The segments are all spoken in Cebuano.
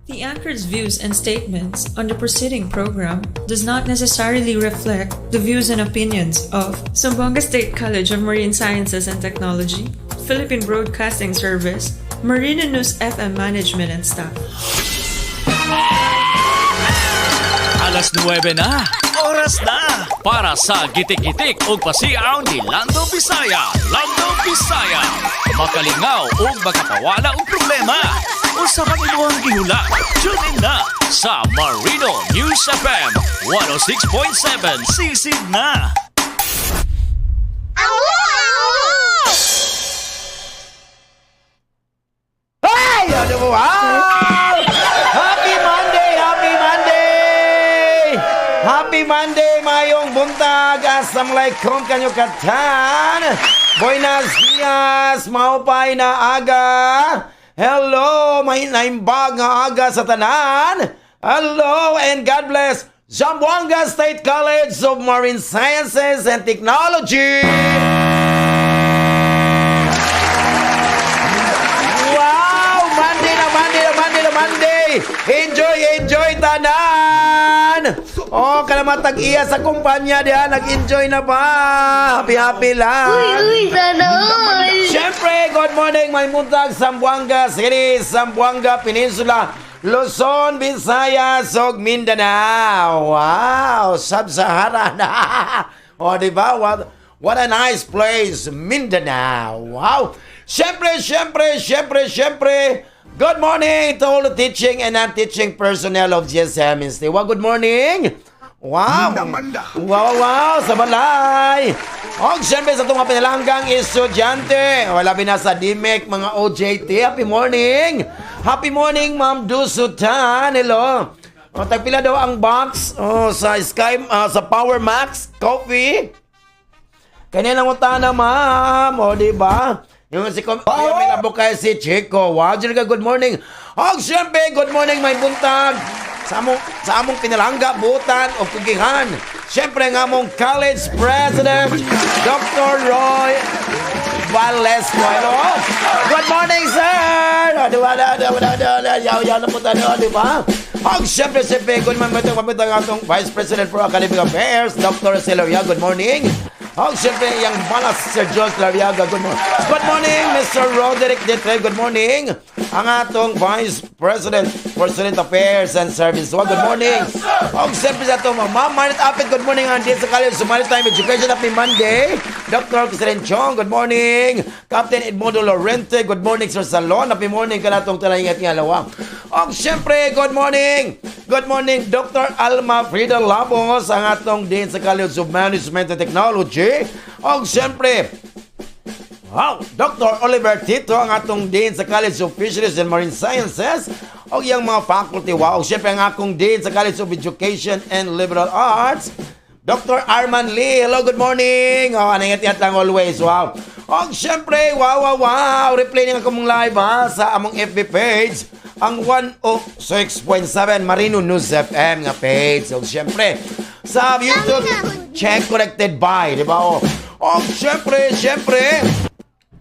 The anchor's views and statements on the preceding program does not necessarily reflect the views and opinions of Zamboanga State College of Marine Sciences and Technology, Philippine Broadcasting Service, Marina News FM management and staff. Alas 9 na. Oras na para sa gitik-gitik ug pasiaw ni Lando Bisaya. Lando Bisaya. Makalingaw ug makapawala og problema. Usa pang imuhang gihula. Tune in na sa Marino News FM 106.7. Sisid na. Ay! Ano mo? Wow! Happy Monday! Happy Monday! Happy Monday, mayong buntag! Assalamualaikum kanyo katan! Buenos dias! Maupay na aga! Hello! May naimbag nga aga sa tanan! Hello and God bless Zamboanga State College of Marine Sciences and Technology! Wow! Monday na Monday na Monday na Monday! Enjoy, enjoy tanan! Oh, kalamatag iya sa kumpanya diha, nag-enjoy na ba? Happy happy lang. Uy, uy, sana all! Siyempre, good morning, may muntag Zamboanga City, Zamboanga Peninsula, Luzon, Visayas, ug Mindanao. Wow, Sub-Sahara na. O, di ba? What a nice place, Mindanao. Wow. Siyempre, siyempre, siyempre, siyempre, good morning to all the teaching and non-teaching personnel of GSM Institute. Well, good morning. Wow! Wow, sa balay! Og siyempre sa itong mga pinalanggang estudyante, wala na sa DMEC, mga OJT, happy morning! Happy morning, Ma'am Dusutan! Hello! O, tagpila daw ang box, oh, sa Sky, sa Power Max Coffee. Kanina mo na, ma'am. O, di ba? Yung si Com- oh! May nabukay si Chico. Wow, ka, good morning. Og siyempre, good morning, may buntag. Sa among pinalangga, butan o kugihan. Siyempre, nga among college president, Dr. Roy Valesco. Hello. Good morning, sir! O, di ba? Di ba? Di ba? Di ba? Yaw, yaw na po tayo, di ba? Og siyempre, siyempre, good morning, good morning, atong Vice President for Academic Affairs, Dr. Celoria. Good morning. Og siyempre, yung balas, Sir George Lariaga. Good morning. Good morning, Mr. Roderick Detre. Good morning. Ang atong Vice President for Student Affairs and Service. Well, good morning. Og siyempre sa atong Ma'am Marit Apit. Good morning. Ang sa College of Maritime Education. Happy Monday. Dr. President Chong. Good morning. Captain Edmundo Lorente. Good morning, Sir Salon. Happy morning ka na itong talayingat nga lawa. Og siyempre, good morning. Good morning, Dr. Alma Frida Labos, ang atong Dean sa College of Management and Technology. Og siyempre, wow, Dr. Oliver Tito, ang atong Dean sa College of Fisheries and Marine Sciences. Og iyang mga faculty. Wow, siyempre ang akong Dean sa College of Education and Liberal Arts, Dr. Arman Lee. Hello, good morning. Oh, anangat lang always. Wow. Og siyempre, wow. Replay nga akong live ha, sa among FB page, ang 106.7 Marino News FM nga page. Og siyempre, sa YouTube, check corrected by, di ba? Oh. Og siyempre, siyempre,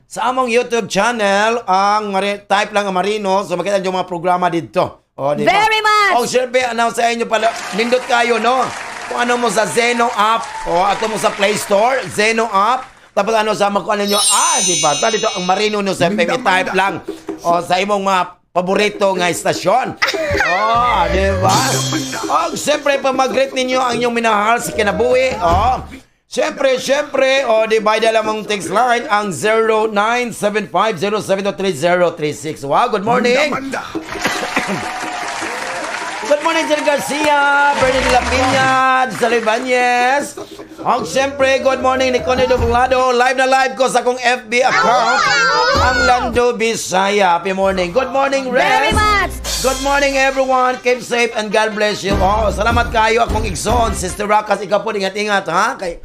sa among YouTube channel, ang type lang ang Marino, so makita niyo mga programa dito. O, di ba? Very much! O, siyempre, announce sa inyo pala, nindot kayo, no? Kung ano mo sa Zeno app, o ato mo sa Play Store, Zeno app, tapos ano sa makuha ninyo, di ba? Ta dito ang Marino News FM, i-type lang. O, sa imong mga paborito nga istasyon. Oh, di ba? O, siyempre, pa mag-greet ninyo ang inyong minahal sa kinabuhi. O, siyempre, siyempre, o, di ba, dala mong text line ang 0975-0723036. Wow, good morning. Good morning, Sir Garcia, Bernie de la Piña, Giselle Ibanez. Og siyempre, good morning, Nicone Doblado. Live na live ko sa akong FB account, ang Lando Bisaya. Happy morning. Good morning, Res. Very much! Good morning, everyone. Keep safe and God bless you. Oh, salamat kayo akong igsoon. Sister Rakas, ikaw po, ingat-ingat, ha? Kay,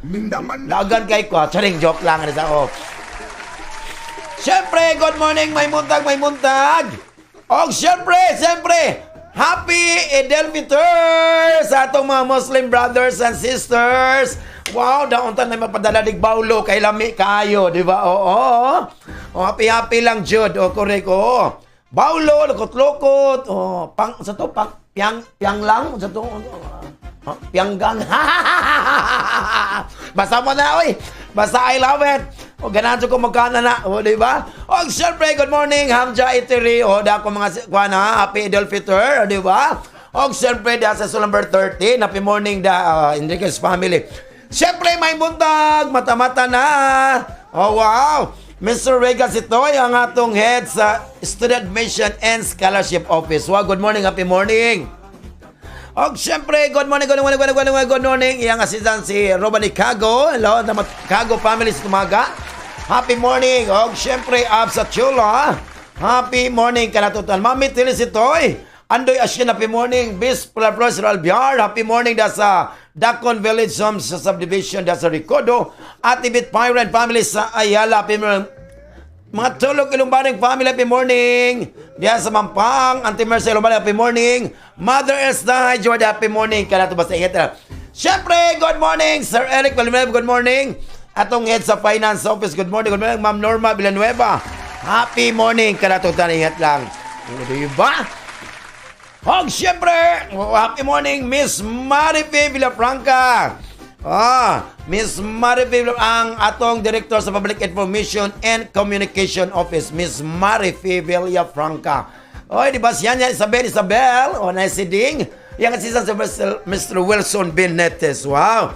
lagan kay ko. Charing, joke lang. Ano sa, oh. Siyempre, good morning, may muntag, may muntag. Og siyempre, siyempre, happy Eid al-Fitr sa atong mga Muslim brothers and sisters. Wow, daon ta na mapadala dig baulo kay lami kayo, di ba? Oo. Oh, happy happy lang jud. O correct, oo. Baulo, lokot-lokot, oh, pang sa to pang piang piang lang sa to, oh, pianggang. Basta mo na, oy. Basta I love it. O ganahan ko magkana na, o di ba? O syempre, good morning, Hamja Itiri. O da ko mga kuan ha, happy Idul Fitr, o di ba? O syempre, da sa number 13, happy morning da Enriquez family. Syempre, may buntag, mata-mata na. Oh, wow. Mr. Regas Itoy, ang atong head sa Student Admission and Scholarship Office. Wow, good morning, happy morning. Og syempre, good morning, good morning, good morning, good morning. Iyang assistant si Robani Cago. Hello, the Cago family sa Tumaga. Happy morning. Og syempre, up sa Chula. Happy morning kanatutan. Mami Tilis Itoy. Andoy Ashin, happy morning. Bis Flores Albiar, happy morning da sa Dacon Village Homes sa subdivision da sa Ricodo. Ate Bit Pirate family sa Ayala, happy morning. Mga tulog Ilumbaring family, happy morning. Diyan sa Mampang, Auntie Mercy Ilumbaring, happy morning. Mother Elsa, Jordan, happy morning. Kaya nato basta ingat na. Siyempre, good morning, Sir Eric Villanueva, good morning. Atong head sa Finance Office, good morning, Ma'am Norma Villanueva. Happy morning. Kaya nato ingat lang. Di ba? Og siyempre, oh, happy morning, Miss Marife Villafranca. Miss Marife, ang atong Director sa Public Information and Communication Office, Miss Marife Villafranca. Oy, di ba siya niya, Isabel, Isabel, o na si Ding. Yang assistant sa Mr. Wilson Benetes. Wow.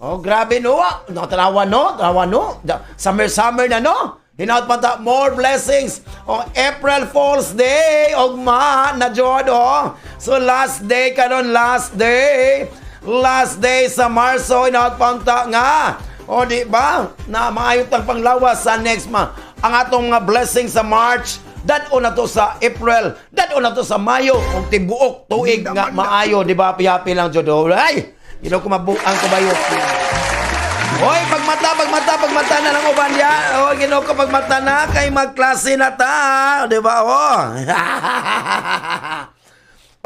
Oh, grabe no. No, tanawa no, tanawa no. Summer summer na no. Hinaut pa ta more blessings. Oh, April Fool's Day ugma na jud oh. So last day karon, last day. Last day sa Marso, hinaut pa ta nga. O di ba? Na maayo tang panglawas sa next month. Ang atong mga blessings sa March, dad-on na to sa April, dad-on na to sa Mayo, ug tibuok tuig nga maayo, di ba? Happy lang jud. Oh. Ay, ginoo ko, mabuang ko bayo. Hoy, pagmata, pagmata, pagmata na ng uban ya. Oh, ginoo ko, pagmata na kay magklase na ta, di ba? Oh.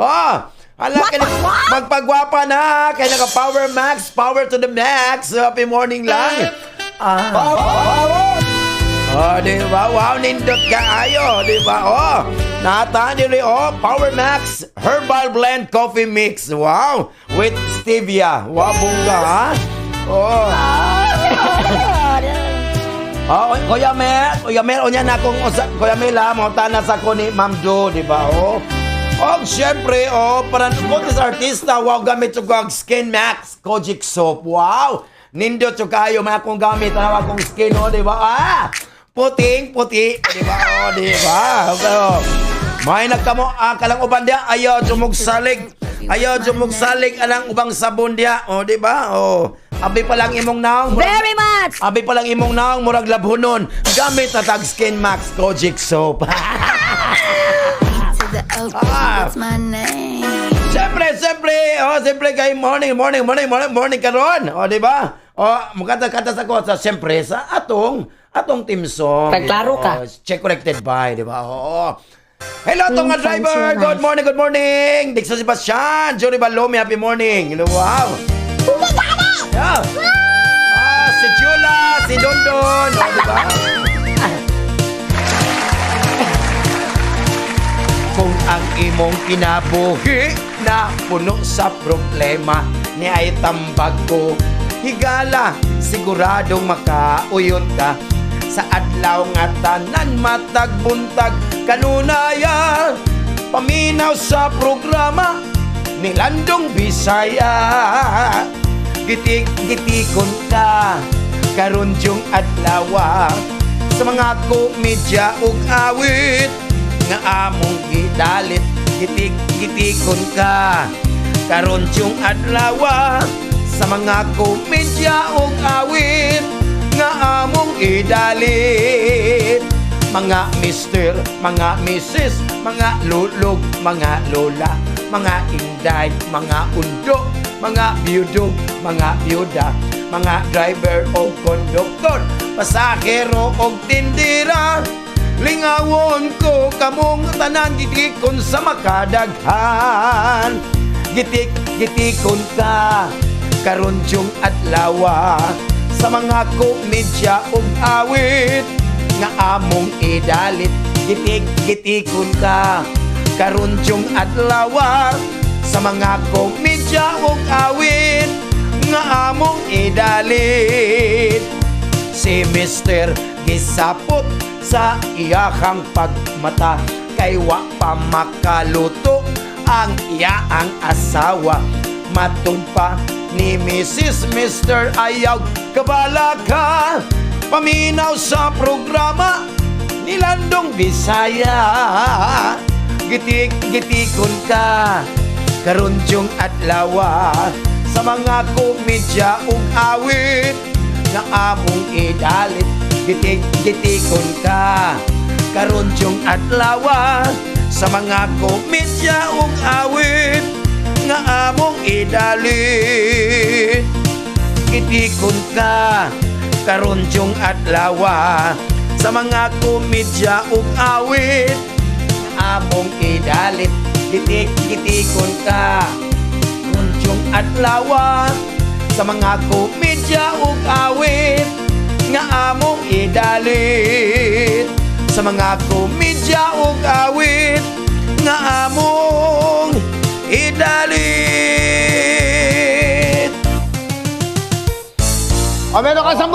Oh, hala kay magpagwapa na kay naka Power Max, power to the max. Happy morning lang. Ah. Oh, di ba? Wow, nindot kaayo, di ba? Oh, nata diri oh, Power Max Herbal Blend Coffee Mix. Wow, with stevia. Wow, bongga ha. Oh. Oh, Kuya Mel, Kuya Mel, unya na akong usa, Kuya Mel ha, mangutana sa ko ni Ma'am Jo, di ba? Oh. Og syempre, oh, para kung sa artista, wow, gamit ko ang Skin Max Kojic Soap. Wow! Nindot jud kayo, may akong gamit, ano akong skin, oh, di ba? Ah! Puting, puti, di ba? Oh, di ba? Oh. May nagkamo, ah, kalang uban diya, ayaw jumugsalig. Ayaw jumugsalig anang ubang sabon diya, oh, di ba? Oh. Abi pa lang imong naong. Very much! Abi pa lang imong naong murag labhonon. Gamit na tag Skin Max Kojic Soap. To the O, Ah. that's my name. Siyempre, siyempre, oh, siyempre kay morning, morning, morning, morning, morning karon. Oh, di ba? Oh, mukata-kata sa ko sa siyempre sa atong team song. Pagklaro ka. Oh, check corrected by, di ba? Oo. Hello to nga driver. Good morning, good morning. Dixon Sebastian, Jory Balomi, happy morning. Hello, wow. Yeah. Ah, si Jula, si Dondon, oh, di ba? Kung ang imong kinabuhi na puno sa problema ni ay tambag ko, higala, siguradong makauyon ka sa adlaw nga tanan matag buntag kanunaya paminaw sa programa ni Landong Bisaya. Gitik gitikon ka karon yung adlaw sa mga komedya ug awit nga among gidalit. Gitik gitikon ka karon yung adlaw sa mga komedya ug awit nga among idalit. Mga mister, mga misis, mga lulog, mga lola, mga inday, mga undo, mga biyudo, mga biyuda, mga driver o konduktor, pasahero o tindira, lingawon ko kamong tanan, gitikon sa makadaghan. Gitik gitikon ka karon yung adlaw sa mga komedya ug awit nga among idalit. Gitik gitikon ka karon dyong adlaw sa mga komedya ug awit nga among idalit. Si Mr. Gisapot sa iyahang pagmata kay wa pa makaluto ang iyaang asawa. Matud pa ni Mrs. Mr. Ayaw kabalaka, paminaw sa programa ni Landong Bisaya. Gitik gitikon ka karon dyong adlaw sa mga komedya ug awit nga among idalit. Gitik gitikon ka karon dyong adlaw sa mga komedya ug awit nga among idalit. Gitikon ka karon dyong adlaw sa mga komedya ug awit among idalit. Gitik gitikon ka karon dyong adlaw sa mga komedya ug awit nga among idalit, sa mga komedya ug awit nga among idalit. O, meron ka 10,000!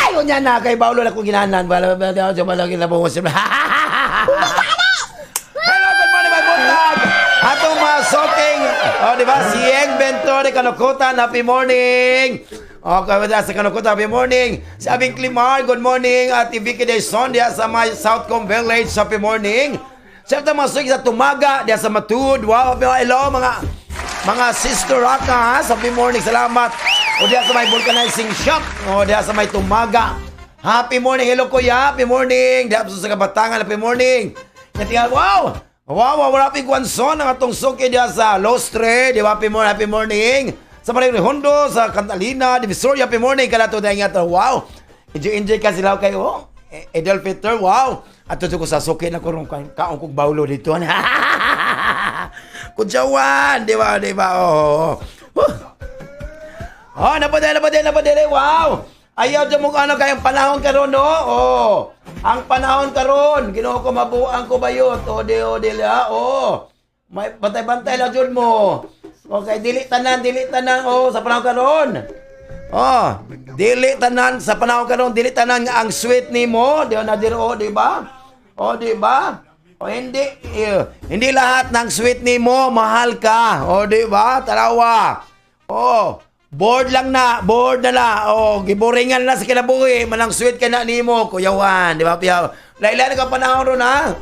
Ay, unya na kay Paulo na kung ginanan. Wala wala wala wala wala. Hello, good morning, my buntag. Atong mga soking, oh, di ba? Si Yeng Bento de Kanukutan, happy morning. Okay, wala sa Kanukutan, happy morning. Si Abing Climar, good morning. At Vicky De Son, diya sa may Southcom Village, happy morning. Sa atong mga soking sa Tumaga, diya sa Matud, wow, hello, mga sister Raka, ha? Happy morning, salamat. O diya sa may vulcanizing shop, o diya sa may Tumaga. Happy morning, hello kuya, happy morning. Diya sa Kabatangan, happy morning. Natingal, wow! Wow, wow, wala ping kwanson ang atong suki diya sa Lostre, di ba? Happy morning, happy morning. Sa Barangay Hondo, sa Catalina, Divisoria, happy morning. Kalato na nga to, wow. Enjoy, enjoy ka sila kayo. Oh. Idol Peter, wow. At ko sa suki na kurong kaong kong baulo dito. Kudyawan, di ba, di ba? Oh. Oh. Oh, napadali, napadali, napadali. Wow! Ayaw dyan mong ano kayang panahon karon, no? Oh. Ang panahon karon, Ginoo ko mabuang ko bayot. O di o di la. Oh. May bantay-bantay lang jud mo. Okay, dili tanan oh sa panahon karon. Oh, dili tanan sa panahon karon, dili tanan nga ang sweet nimo, di na diro, di ba? Oh, di ba? O hindi eh, hindi lahat ng sweet nimo mahal ka. O di ba? Tarawa. Oh, bored lang na, bored na la. Oh, giboringan na sa kinabuhi, manang sweet ka na nimo, kuyawan, di ba? Piyaw. Laila na ka panahon ron ha.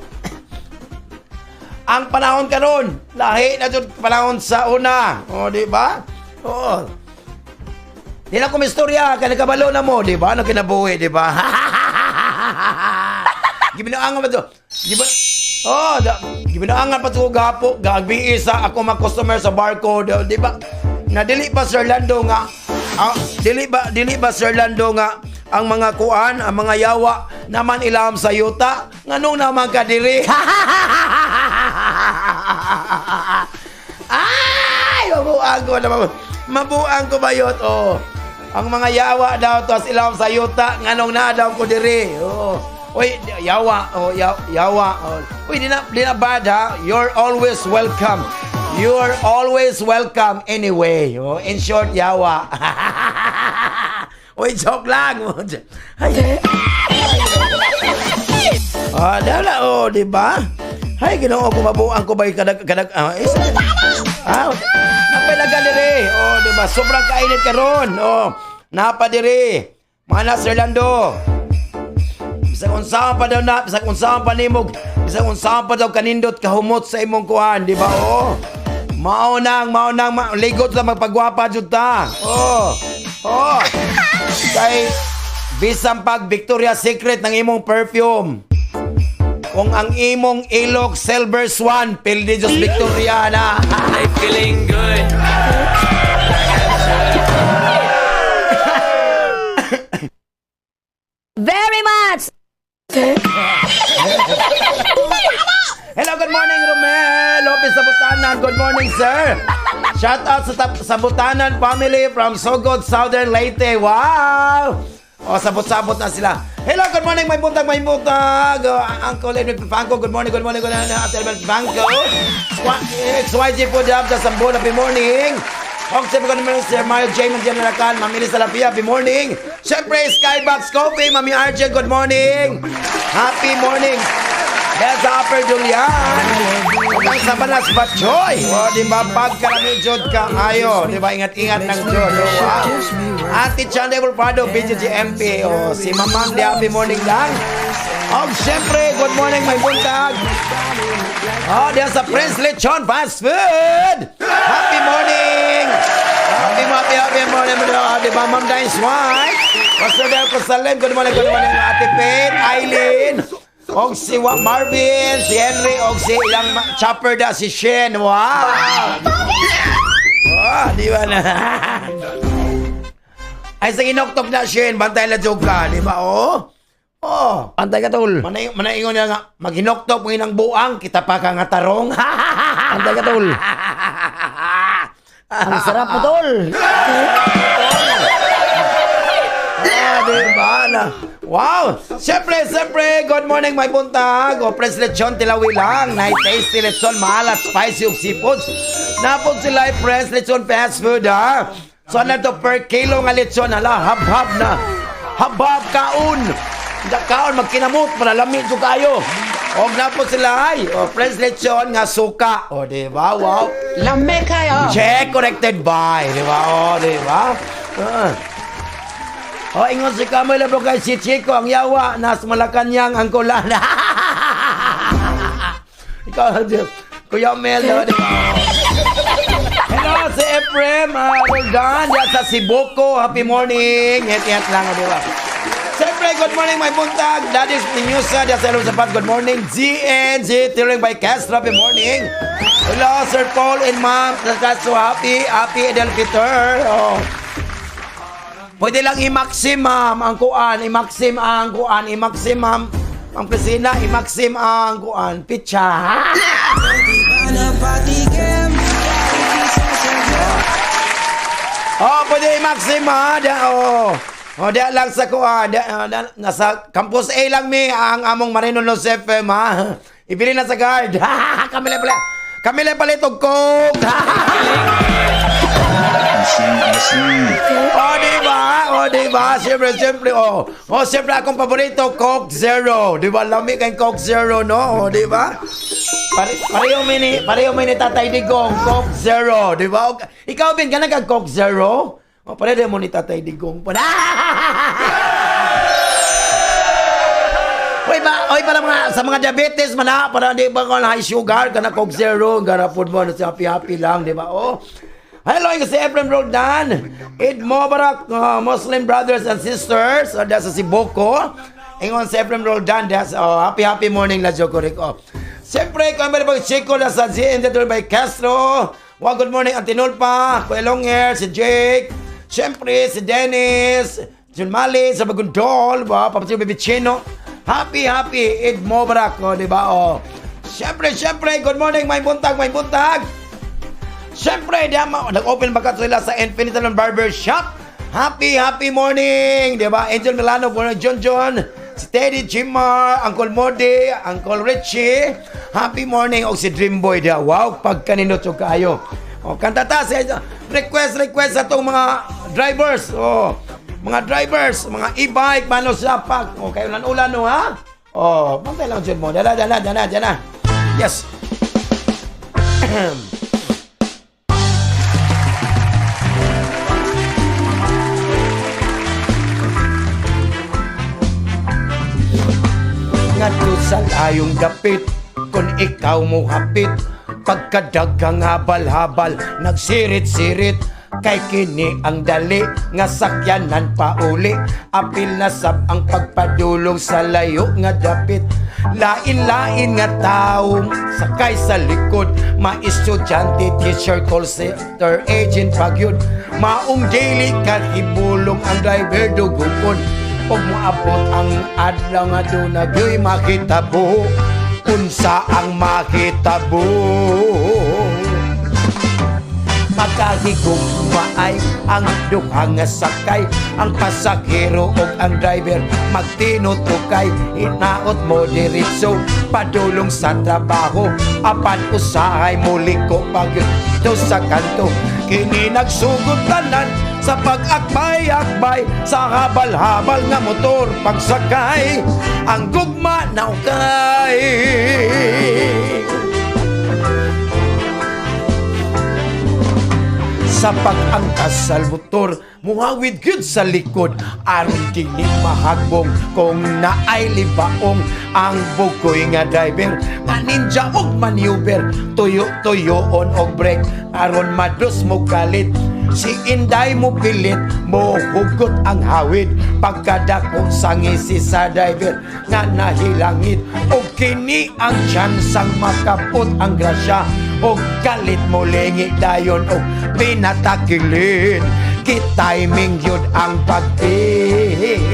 Ang panahon karon, lahi na jud panahon sa una. Oh, di ba? Oo. Di na ko istorya, kay nakabalo na mo, di ba? Ano kinabuhi, di ba? Gibinuangan pa to. Giba Oh, da, gibinuangan pa to gapo, gagbi isa ako mga customer sa barcode, di ba? Na dili ba Sir Lando nga dili ba Sir Lando nga ang mga kuan, ang mga yawa naman ilaham sa yuta, nganong naman ka diri? Ay, mabuang ko na mabuang ko bayot. Oh. Ang mga yawa daw to ilaham sa yuta, nganong naa daw ko diri. Oh. Uy, yawa, oh, yawa. Oh. Uy, di na bad ha. You're always welcome. You're always welcome anyway. Oh, in short, yawa. Uy, joke lang. Ay. Ah, dala oh, di ba? Hay, Ginoo ko mabuang ko ba kadag kadag napailagan diri. Oh, di ba? Sobrang kainit karon. Oh, napa diri. Mana Sir Lando. Bisag unsaon pa daw na, bisag unsaon pa nimog, bisag unsaon pa daw kanindot kahumot sa imong kuan, di ba? Oh. Mao nang ligot sa magpagwapa jud ta. Oh. Oh. Kay bisan pag Victoria's Secret ng imong perfume. Kung ang imong ilok Silver Swan, pildi Diyos Victoria na. They feeling good. Very much! Hello, good morning, Romel Lopez Sabutanan. Good morning, sir. Shout out sa Sabutanan family from Sogod, Southern Leyte. Wow! O, sabot-sabot na sila. Hello, good morning, may buntag, may buntag. Oh, Uncle Edwin Pipanko, good morning, good morning, good morning, Ate Edwin Pipanko. XYG po dyan sa Sambo, happy morning. Og siyempre, good morning, Sir Mario J. Mandianarakan, Ma'am Elisa Salafia, happy morning. Siyempre, Skybox Coffee, Mami Arjen, good morning. Happy morning. Dahil sa Upper Julian. Ug ang sa Balas Batchoy. O, di ba? Pagkarami jud ka ayo. Di ba? Ingat-ingat lang jud. O, wow. Ate Chan Devil Prado, BGGMP. O, si Mamang di happy morning lang. Og siyempre, good morning, may buntag. Oh, diyan sa Prince Lechon Fast Food. Happy morning. Happy, happy, happy morning. Oh, di ba, Ma'am Dines White? Pastor Del Cosalem, good morning, Ate Faith, Eileen. Og si Marvin, si Henry, og si ilang chopper da, si Shen. Wow! Oh, di ba na? Ay, sa inoktok na, Shen, bantay na joke ka, di ba? Oh. Oh. Antay ka, tol. Manay manaingon niya nga, maghinoktok mo inang buang, kita pa ka nga tarong. Antay ka, tol. Ang sarap mo, tol. Ah, di ba na? Wow! Siyempre, siyempre, good morning, may buntag. O, Pres Lechon, tilawi lang. Night tasty lechon, maalat, spicy, ug seafoods. Napod sila, Pres Lechon fast food, ha? So, ano to, per kilo nga lechon, hala, hab-hab na. Hab-hab, kaon. Da, kaon, magkinamot, para lami jud kayo. Og napod sila, ay. O, Pres Lechon nga suka. O, di ba? Wow. Lame kayo. Check corrected by, di ba? O, di ba? Ah. O, ingon si Kamoy Labo kay si Chico, ang yawa, nas Malacanang, ang kulan. Ikaw, Kuya Mel, di ba? Di ba? Hello, si Ephraim, Roldan, yan sa Sibuco. Happy morning. Ingat-ingat lang, di ba? Siyempre, good morning, my buntag. Daddy's Pinusa, diyan sa Elon Sapat. Good morning. GNG, Tiring by Castro. Happy morning. Hello, Sir Paul and Ma'am. So happy, happy Eid al-Fitr. Oh. Pwede lang i-maximum ang kuan, i-maxim ang kuan, i-maximum ang presina, i-maxim ang kuan, pitsa. Oh, pwede i-maxim ha. Da, oh. Oh, da lang sa kuan, da, ah, da, nasa Campus A lang mi ang among Marino Los FM ha. Ibili na sa guard. Kami lang pala. Kami lang palit og Coke. Oh, di ba? Oh, di ba? Siyempre, siyempre, oh. Oh, siyempre akong paborito, Coke Zero. Di ba? Lami kay Coke Zero, no? Oh, di ba? Pareho mi ni Tatay Digong, Coke Zero, di ba? Ikaw, Ben, ka nag Coke Zero? Oh, pareho mo ni Tatay Digong. Oy ba, oy para mga sa mga diabetes man ha, para di ba kung high sugar kana Coke Zero, garapod mo sa happy happy lang, di ba? Oh. Hello, si Ephraim Roldan. Eid Mubarak, Muslim brothers and sisters. Sa Sibuco. Ingon si Ephraim Roldan. That's, oh, happy, happy morning la Joko Rico. Siyempre, kung meron pag Chico na sa GN by Castro. Well, good morning, Antinulpa, Kuya Longer, si Jake. Siyempre, si Dennis, Jun Mali, sa Bagundol, ba? Papa Baby Chino. Happy, happy Eid Mubarak, oh, di ba? Oh. Siyempre, siyempre, good morning, may buntag, may buntag. Siyempre, di nag-open ba ka sila sa Infinite Salon Barber Shop? Happy, happy morning! Di ba? Angel Milano, Born John John, si Teddy Jimar, Uncle Modi, Uncle Richie. Happy morning. O si Dreamboy, di ba? Wow, pagkaninot yung kayo. O, kanta ta, si, request, request sa itong mga drivers. O, mga drivers, mga e-bike, mano sa pag. O, kayo ulan-ulan, no, ha? O, pantay lang dyan mo. Dala, dala, dala, dala. Yes. Ngadto sa layong dapit kung ikaw mo hapit, pagkadagang habal-habal nagsirit-sirit, kay kini ang dali nga sakyanan pauli. Apil na sab ang pagpadulong sa layo nga dapit. Lain-lain nga tawo sakay sa likod, ma-estudyante, teacher, call center agent pagyud. Maong dili kahibulong ang driver dugukon ug moabot ang adlaw nga duna gyoy makitabo. Unsa ang makitabo? Nagkahigugmaay ang duha nga sakay, ang pasahero ug ang driver magtinutukay. Hinaot mo diretso padulong sa trabaho, apan usahay muliko pag to sa kanto. Kini nagsugod tanan sa pag-akbay-akbay sa habal-habal nga motor pagsakay, ang gugma na ukay. Sa pag-angkas sa motor, muhawid gyud sa likod aron dili mahagbong kung naay libaong. Ang bukoy nga driver nga ninja og maneuver, tuyo-tuyoon og brake aron madus mo kalit. Si Inday mo pilit, mo hugot ang hawid pagkadako sa ngisi sa driver nga nahilangit. Og kini ang tsansang makapot ang grasya, og galit mo lingi dayon og pinatakilin. Kitiming yun ang pagpil.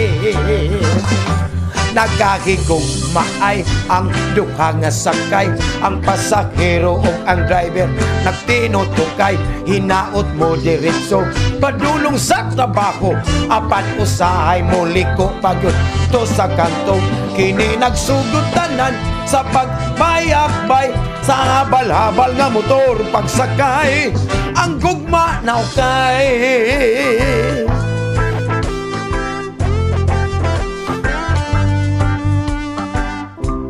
Nagkahigugmaay ang duha nga sakay, ang pasahero ug ang driver nagtinutukay. Hinaot mo diretso padulong sa trabaho, apan usahay mo liko pagyud to sa kanto. Kini nagsugod tanan sa pagbayakbay sa habal-habal nga motor pagsakay, ang gugma na ukay.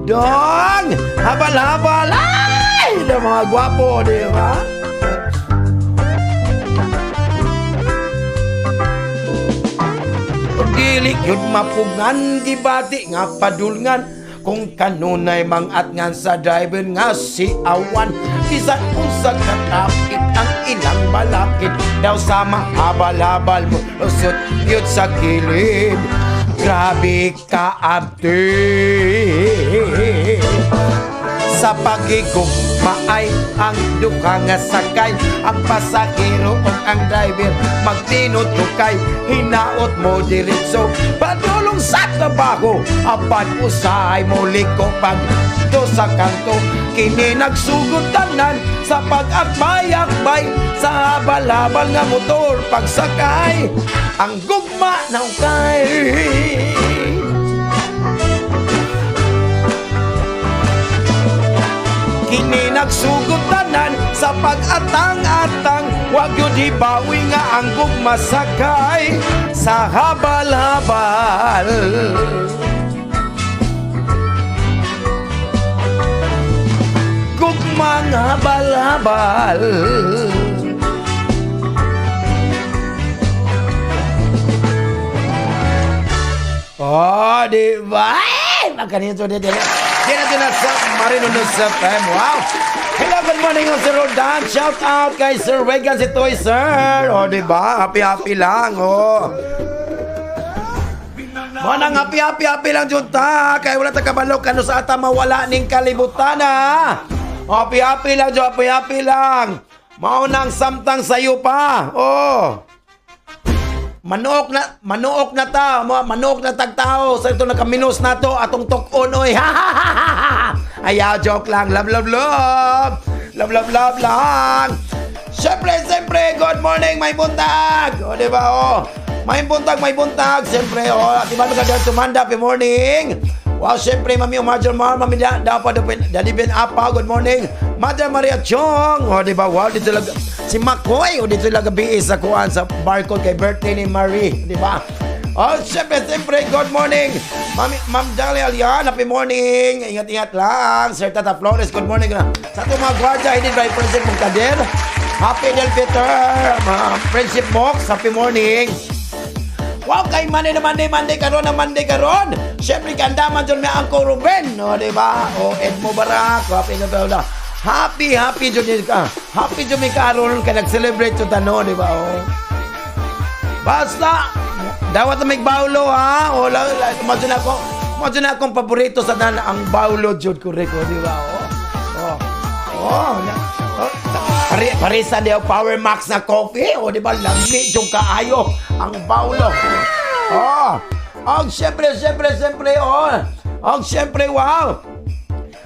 Dong! Habal-habal! Ay! Na mga gwapo, di ba? Dili yun mapugan, gibati nga padulngan, kung kanunay mangatngan sa driver nga si awan. Bisan unsa ka traffic ang ilang balakid, daw sa mahabal-habal mo lusot yun sa kilid. Grabe ka abdi. Sa pagigugmaay ang duha nga sakay, ang pasahero ug ang driver magtinutukay. Hinaot mo diretso padulong sa trabaho, apan usahay mo liko pag to sa kanto. Kini nagsugod tanan sa pag-akbay-akbay sa habal-habal nga motor pagsakay, ang gugma na ukay. Kini nagsugod tanan sa pag-atang-atang, wag yun hibawi nga ang gugma sakay sa habal-habal. Gugmang habal-habal. Oh, di ba? Ay, magkanito di di. Di na na sa Marino sa FM. Wow. Hello, good morning, oh, Sir Rodan. Shout out kay Sir Regan si Toy, sir. Oh, di ba? Happy, happy lang, oh. Mo nang happy, happy, happy lang jud ta. Kay wala ta kabalo kano sa ata mawala ning kalibutan, ha. Happy, happy lang jud, happy, happy lang. Mao nang samtang sayo pa. Oh. Manuok na ta, manuok na tagtao sa ito nakaminos na to atong tok-on oy. Ayaw, joke lang. Love, love, love. Love, love, love lang. Siyempre, siyempre, good morning, may buntag. O, di ba, oh. May buntag, may buntag. Siyempre, oh, di ba, magandang tumanda, happy morning. Wow, siyempre, Mami Umadjol Mar, Mami Dapat, Daddy Ben Apa, good morning. Mother Maria Chong, o, di ba, wow, dito lang, si Makoy, o, dito lang gabi sa kuan, sa barcode kay birthday ni Marie, di ba? Oh, siyempre, siyempre, good morning. Mami, Ma'am Dali Alian, happy morning. Ingat-ingat lang. Sir Tata Flores, good morning. Sa itong mga gwardiya, hindi by Friendship Mungkader. Happy Del Peter, Friendship Mox, happy morning. Wow, kay Monday na Monday, Monday karon na Monday karon. Siyempre, kandaman dyan may Uncle Ruben, no, di ba? O, Ed Mubarak, happy na ba? Happy, happy dyan ka. Happy dyan may karon ka nag-celebrate sa tano, di ba? O. Basta, dawat na may baulo, ha? O, madyo na akong paborito sa tanan, ang baulo, jud ko reko, di ba? O, o, o, parisa niya Power Max na coffee, o, di ba? Lami, jud kaayo ang baulo. Oh, og siyempre, siyempre, siyempre, oh. Og siyempre, wow.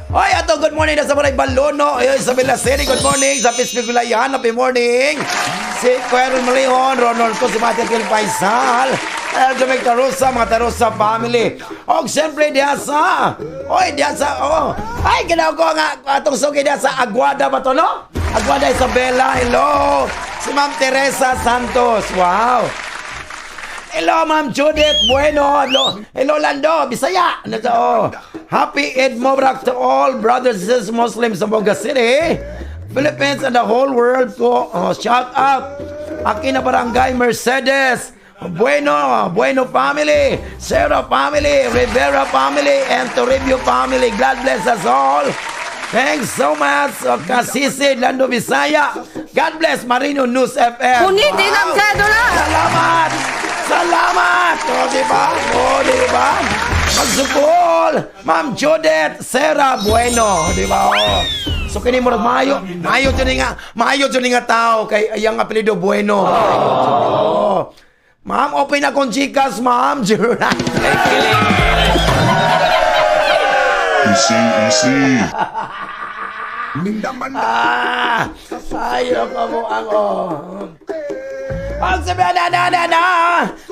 Oy, ato, good morning na sa Balay Balono. Ay, Isabela City, good morning. Sa Pismigulayan, happy morning. Si Kuya Malihon, Ronald ko, si Mati Phil Faisal. Elder Tarosa, mga Tarosa family. Og siyempre, diya sa, oy, diya sa, oh. Ay, ginaw ko nga, atong suki diya sa Aguada ba to, no? Aguada Isabela, hello. Si Ma'am Teresa Santos, wow. Hello, Ma'am Judith Bueno. Hello, hello Lando, Bisaya. Ano to? Oh. Happy Eid Mubarak to all brothers and sisters Muslims sa Zamboanga City, Philippines and the whole world po. Oh, shout out. Akina Barangay Mercedes. Bueno, Bueno family, Sarah family, Rivera family, and Toribio family. God bless us all. Thanks so much, Kasisi Lando Bisaya. God bless Marino News FM. Punitin ang cedula! Salamat! Salamat! O, di ba? O, di ba? Magsukol! Ma'am Judith Sarah Bueno. Di ba? O. So, kini mo maayo, maayo dyan nga, maayo dyan nga tao kay ayang apelido Bueno. Oh. Ma'am, open na kong Gcash, ma'am. Easy, easy. Ah, ayaw pa mo ang oh. Ang sabi na na na na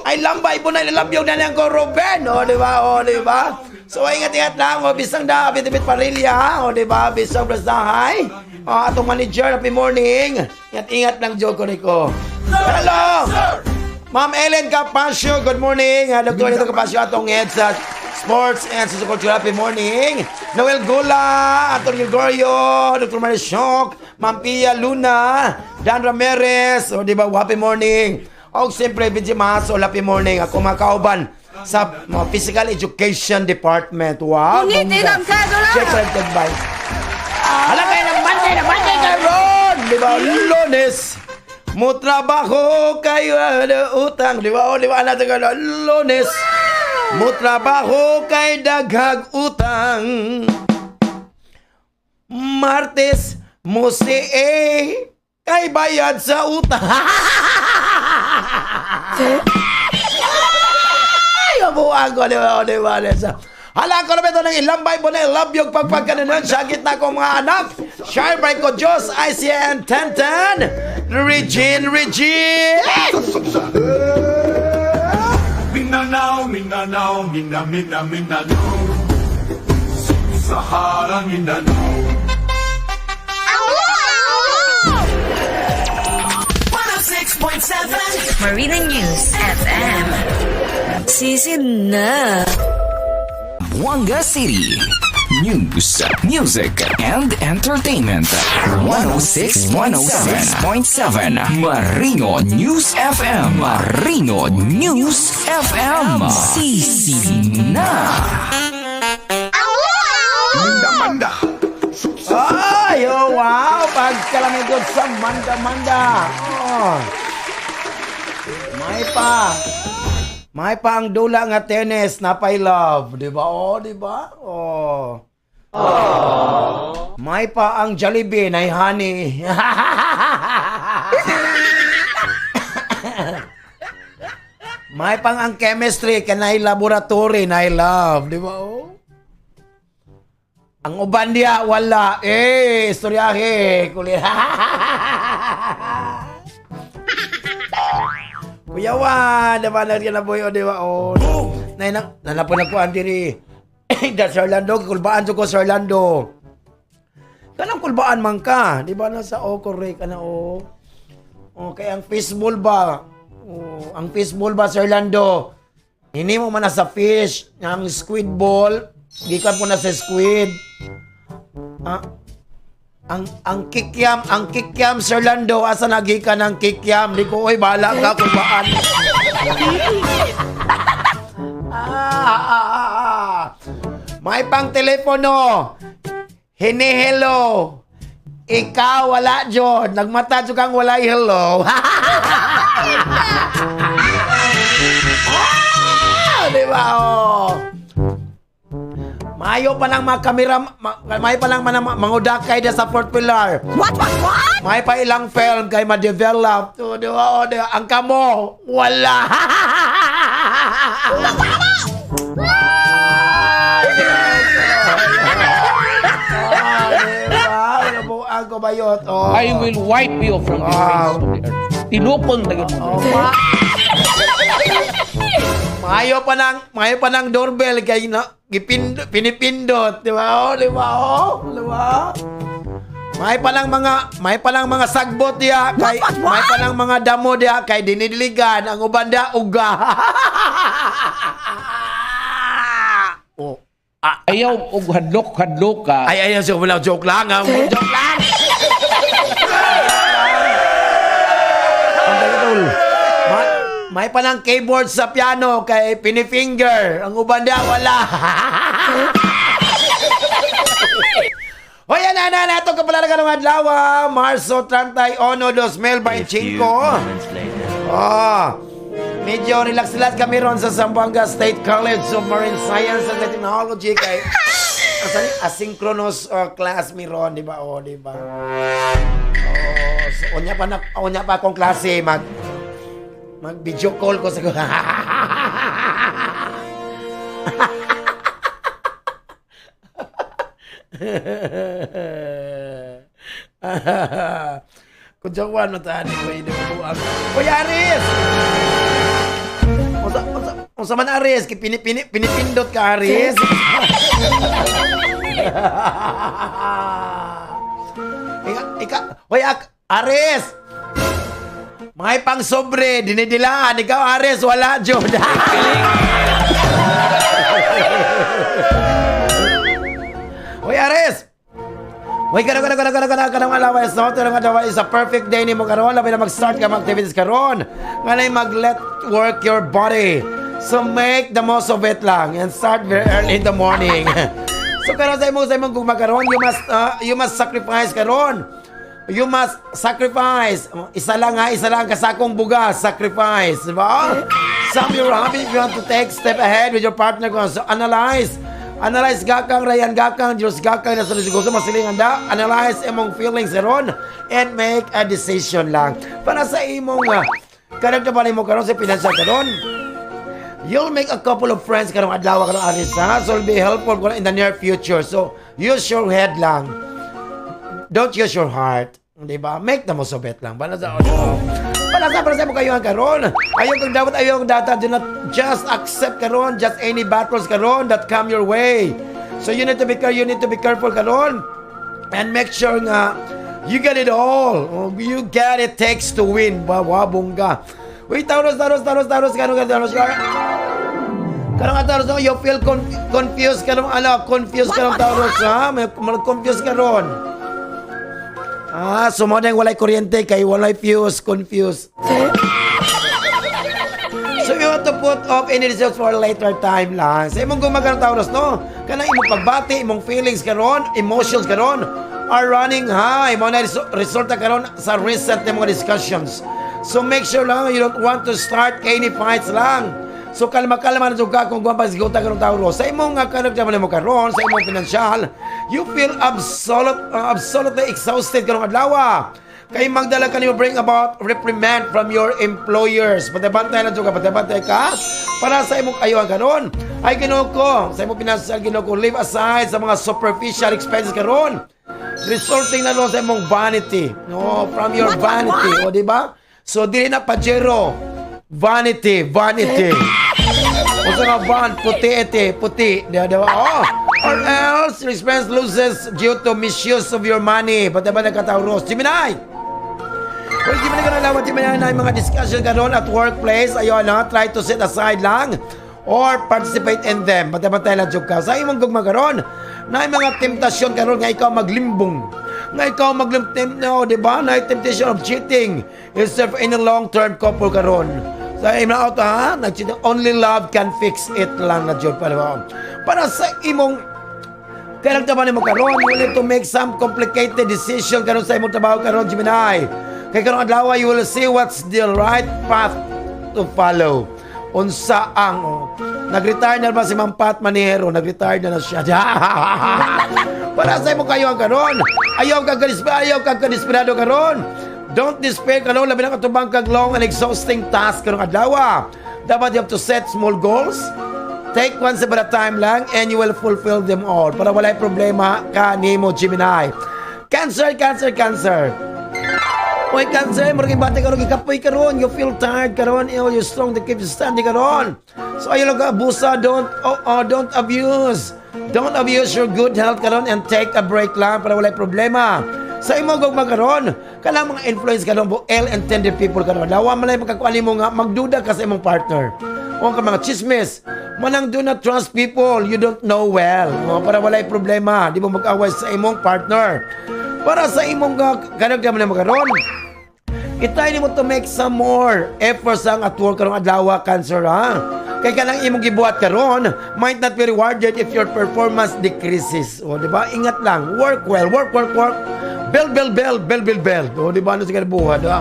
ay lambay po na ilalabyaw na lang ko Ruben, o di ba? O di ba? So ingat-ingat lang, o bisang da bitibit parilya, o di ba? Bisang brasahay. O atong manager, happy morning. Ingat-ingat lang Joe Corico. Hello. Ma'am Ellen Capasio, good morning. Dr. Nito Capasio, atong head sa Sports and Social Culture, happy morning. Noel Gula, Antonio Gregorio, Dr. Marishok, Ma'am Pia Luna, Dan Ramirez, o di ba, happy morning. O siyempre, BG Maso, happy morning. Ako mga kauban sa mga Physical Education Department. Wow. Punitin bongga. ang cedula! Check for advice. Alam kayo ng Monday na Monday karon, di ba? Lunes. Mo trabaho kayo ano, utang, di ba? O, di ba? Ano ka Lunes. Mo trabaho kay daghag utang. Martes mo si eh, kay bayad sa utang. Ay, mabuang ko, di ba? O, di ba? Di ba? Hala ko na ito ng ilambay mo na ilabyog pagpagkananon sa gitna ko mga anak. Share by ko Diyos, ICN 1010, Regine, Regine! Mindanao, Mindanao, Minda, Minda, Mindanao. Sahara, Mindanao. Marina News FM. Sisid na. Buanga City. News, music, and entertainment. 106, 106.7 Marino News FM. Marino News FM. Sisi na. Minda, Manda. Ay, oh, wow! Pagkalamigod sa manda-manda. Oh. May pa. May pa ang dula nga tennis na pay love, di ba? Oh, di ba? Oh. May pa ang Jollibee na honey. May pang ang chemistry kanay laboratory na love, di ba? Oh. Ang uban diya, wala. Eh, istoryahe. Kuli. Kuya Juan, diba na na boy, o diba? Oh, nay na nanapo na ko ang diri. Da Sir Lando, kulbaan jud ko Sir Lando. Kanang kulbaan man ka, di ba na sa o correct ana o. Okay, ang fishball ba? Oh, ang fishball ba Sir Lando? Hindi mo man na sa fish, ang squid ball, gikan po na sa squid. Ah, ang kikyam Sir Lando, asa nagikan ang kikyam? Di ko oy bahala ka kung baan. ah, ah, ah, ah. May pang telepono. Hinihelo. Ikaw wala John. Nagmata jud kang walay hello. ah, di ba? Oh. Mayo pa lang mga kamera, mayo pa lang mga mangudakay da sa fourth pillar. What? May pa ilang film kay ma-develop. So, di ba? O, di ba? Ang kamo, wala. ko bayot. Oh. I will wipe you from the face of the earth. Tilupon na yun. Oh, maayo pa nang doorbell kay na gipindo, pinipindot, di ba? Oh, di ba? Oh, di ba? May pa lang mga sagbot diya kay may pa lang mga damo diya kay dinidiligan ang uban diya uga. Oh. Ah. Ayaw og hadlok-hadlok ka. Ay, ay, joke lang, joke lang. Ah. Joke lang. Ang taga, tol. May pa ng keyboard sa piano kay pinifinger. Ang uban diya, wala. Hoy, yan na, na, na, ito kapala na adlaw, ah. Marso 31, 2025. Oh, medyo relax-relax kami ron sa Zamboanga State College of Marine Science and Technology kay asynchronous class mi ron, di ba? Oh, di ba? Oh, so, unya pa akong klase mag video call ko sa. Kung jawan na tayo, ko hindi mo buang. Kuya Aris! Unsa man, Aris? Kay pinipindot ka, Aris? Ika, ika, hoy, Aris! Mga pang sobre, dinidilaan. Ikaw, Aris, wala, jud. Hoy, Aris! Hoy, kana kana kana kana kana kanang alawa is not nga dawa is a perfect day nimo karon, labi na mag-start ka mag activities karon. Nganay mag-let work your body. So make the most of it lang and start very early in the morning. So karon sa imong gugma karon, you must sacrifice karon. You must sacrifice. Isa lang ha, isa lang kasakong bugas, sacrifice, di ba? Some you're happy if you want to take step ahead with your partner. So analyze. Analyze gakang Ryan gakang Diyos gakang nasa gusto masilingan da. Analyze imong feelings ron and make a decision lang. Para sa imong karakter pa nimo karon sa financial karon. You'll make a couple of friends karong adlaw, karong Aris, ha? So it'll be helpful in the near future. So use your head lang. Don't use your heart. Di ba? Make the most of it lang. Para sa mo kayo ang karon. Ayaw kang dapat ayaw ang data. Do not just accept karon just any battles karon that come your way. So you need to be careful karon and make sure nga you get it all. Oh, you get it takes to win. Ba wa bongga. Wait, Taurus, Taurus, Taurus, Taurus, karon Taurus, karon nga Taurus, no, you feel confused karong ano, confused karong Taurus, ha? May confused karon. Ah, so mo na walay kuryente kay walay fuse, confused. So you want to put off any results for later time lang. Sa imong gumagano, Taurus, no? Kanang imong pagbati, imong feelings karon, emotions karon are running high. Mo na resulta karon sa recent na mga discussions. So make sure lang you don't want to start any fights lang. So kalma-kalma na jud ka kung guwan pa karon, Taurus. Sa imong nga kanak mo karon, sa imong financial, you feel absolutely exhausted karong adlaw. Kay magdala ka nimo bring about reprimand from your employers. Patibantay na jud ka, patibantay ka para sa imong ayuhan karon. Ay Ginoo ko, sa imong financial, Ginoo ko, leave aside sa mga superficial expenses karon. Resulting na ron sa imong vanity. No, from your vanity, o di ba? So dili na Pajero. Vanity, vanity. Unsa nga van, puti ete, puti. Di ba? Oh. Or else, your expense loses due to misuse of your money. Pati ba nagka-Taurus? Gemini! Well, Gemini ka na lang, Gemini na yung mga discussion karon at workplace. Ayun, ha, try to set aside lang or participate in them. Pati-pati lang jud ka. Sa imong gugma karon, na yung mga temptasyon karon nga ikaw maglimbong. Nga ikaw maglimbong, no, di ba? Na yung temptation of cheating yourself in a long-term couple karon. Sa imong auto, ha? Nag only love can fix it lang na jud para para sa imong kailangan ba nimo karon, you will need to make some complicated decision karon sa imong trabaho karon, Gemini. Kay karong adlaw, you will see what's the right path to follow. Unsa ang oh, nag-retire na ba si Ma'am Pat Manero? Nag-retire na na siya. Para sa imong kayo ang karon. Ayaw kag kadesperado karon. Don't despair karon, labi na katubang kag long and exhausting task karong adlaw. Dapat you have to set small goals. Take one step at a time lang and you will fulfill them all. Para walay problema ka nimo, Gemini. Cancer, Cancer, Cancer. Oy, Cancer, murag bati karon, gikapoy karon, you feel tired karon, oh, you strong to keep you standing karon. So ayaw lang ka abusa, don't oh, don't abuse. Don't abuse your good health karon and take a break lang para walay problema. Sa imong gugma karon, kanang mga influence karon bo ill intended people karon. Lawa man lang pagkakuan mo nga magduda ka sa imong partner. O ka mga chismis. Manang do not trust people you don't know well. O, para walay problema, di mo mag-away sa imong partner. Para sa imong kanag naman mo karon, i-try nimo to make some more efforts ang at work karong adlaw, Cancer, ha. Kay kanang imong gibuhat karon might not be rewarded if your performance decreases. O, di ba? Ingat lang. Work well, work, work, work. Bell, bell, bell, bell, bell, bell. O, di ba? Ano sa buhat, di ba?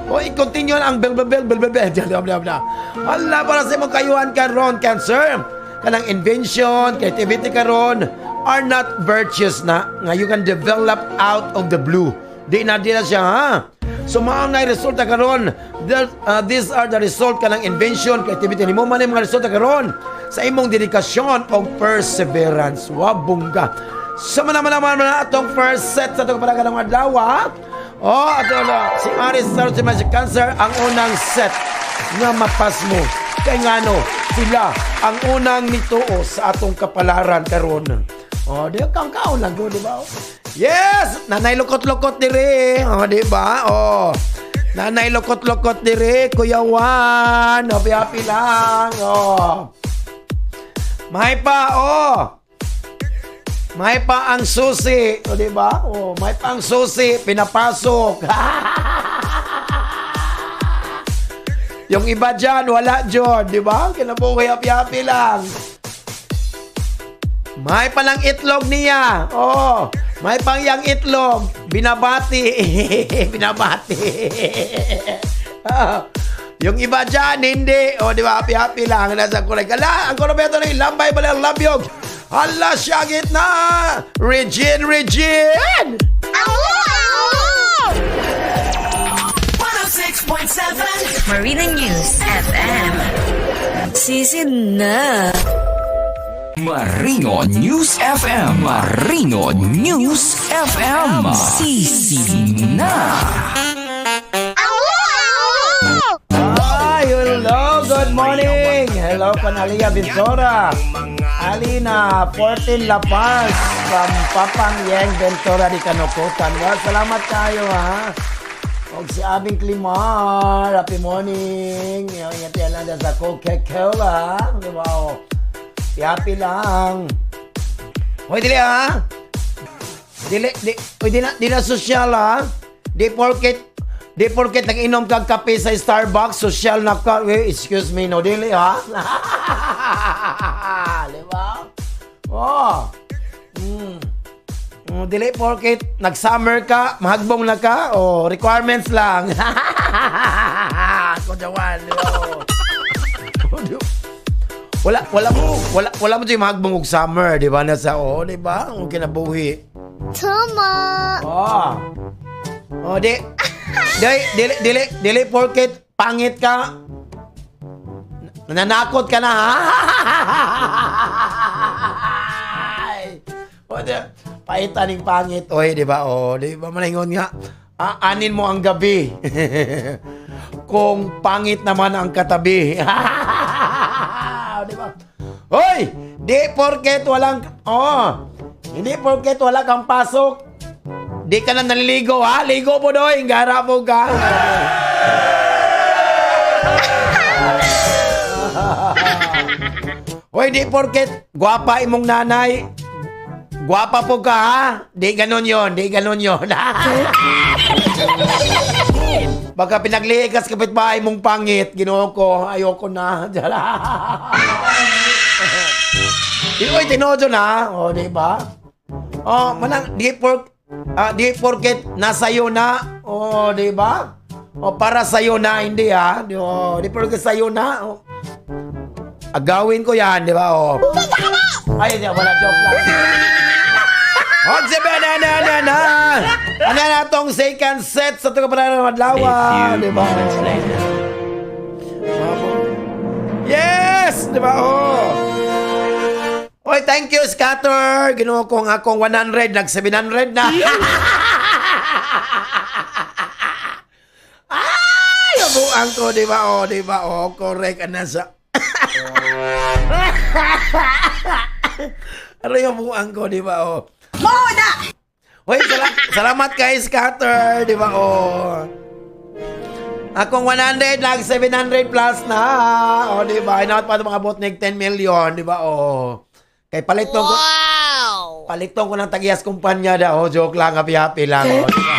O, i-continue ang bell, bell, bell, bell, bell, bell. Blah, blah, blah. Hala, para sa imong kayuhan karon, Cancer. Kanang invention, creativity karon are not virtuous na nga you can develop out of the blue. Di na siya, ha? So mao na resulta karon. These are the result kanang invention, creativity nimo man yung mga resulta karon sa imong dedikasyon o perseverance. Wa bungga. So man naman naman na atong first set sa atong kapalaran ng adlaw, ha? Oh, ato na si Aries, Taurus, si Magic, Cancer ang unang set nga mapas mo. Kay ngano sila ang unang nituo sa atong kapalaran karon. Oh, di kang kaon lang ko, di ba? Yes, nanay lukot-lukot dire. Oh, di ba? Oh. Nanay lukot-lukot dire, Kuya Juan. Oh, happy lang. Oh. May pa, oh. May pa ang susi, o, di ba? Oh, may pa ang susi, pinapasok. Yung iba dyan, wala dyan, di ba? Kinabuhi, happy-happy lang. May palang itlog niya. Oh, may pang yang itlog. Binabati. Binabati. Yung iba dyan, hindi. O, di ba? Happy-happy lang. Nasa kulay. Ala, ang korobeto na yung lambay pala ang labyog. Hala, siya gitna. Regine, Regine! 106.7 Marina News FM. Sisid na. Marino News FM. Marino News FM. Sisi na. Hi, hello, good morning. Hello, Conalia Ventura. Alina, 14 La Paz from Papangyeng Ventura di Kanokotan. Well, salamat kayo, ha. Og si Abing Climar, happy morning. Ingat yan lang sa Coca-Cola. Di ba? Oh. Happy lang. Hoy, dili ha. Dili, di, oy, di na social ha. Di porket nag-inom kag kape sa Starbucks, social na ka. Eh, excuse me, no, dili ha. Di ba? Oh. Dili porket nag-summer ka, mahagbong na ka, oh, requirements lang. Kujawan, di ba? Oh. Wala mo yung mahagbong og summer, di ba? Nasa, oh, di ba? Ang kinabuhi. Tama. Oh. Oh, di. Di, dili, dili, dili porket pangit ka. Nananakot ka na, ha? O, di, paitan ning pangit. Oy, di ba? Oh, di ba maningon nga? Aanin mo ang gabi. Kung pangit naman ang katabi. Di ba? Hoy, di porket walang oh, hindi porket wala kang pasok. Di ka na naliligo, ha? Ligo mo doy, gara mo ka. Hoy, di porket gwapa imong nanay, gwapa po ka, ha? Di ganon yon, di ganon yon. Baka pinaglihi ka sa kapitbahay mong pangit, Ginoo ko, ayoko na. Oy, tinuod yun, ha? O, di ba? Oh, manang, di porket nasa iyo na, oh, di ba? O, para sa'yo na, hindi ha? Di, oh, di porket sa'yo na. Oh. Agawin ko yan, di ba? Oh. Ay, di, wala, joke lang. Hot na na na na. Ano na tong second set sa itong kapalaran ng adlaw, di ba? Yes! Di ba? Oh. Oy, thank you, Scatter. Ginuo ko ang akong 100, nag 700 na. Mabuang ko, di ba? Oh, di ba? Oh, correct ana sa. Aray, mabuang ko, di ba? Oh. Muna! Hoy, salamat kay Scatter, di ba? Oh. Akong 100 lang, 700 plus na. O, di ba? Inaot pa ito mga botnig 10 million, di ba? Oh. Kay paliton ko. Wow! Paliton ko ng tagiyas kumpanya da. Oh, joke lang, happy happy lang. Oh, di ba?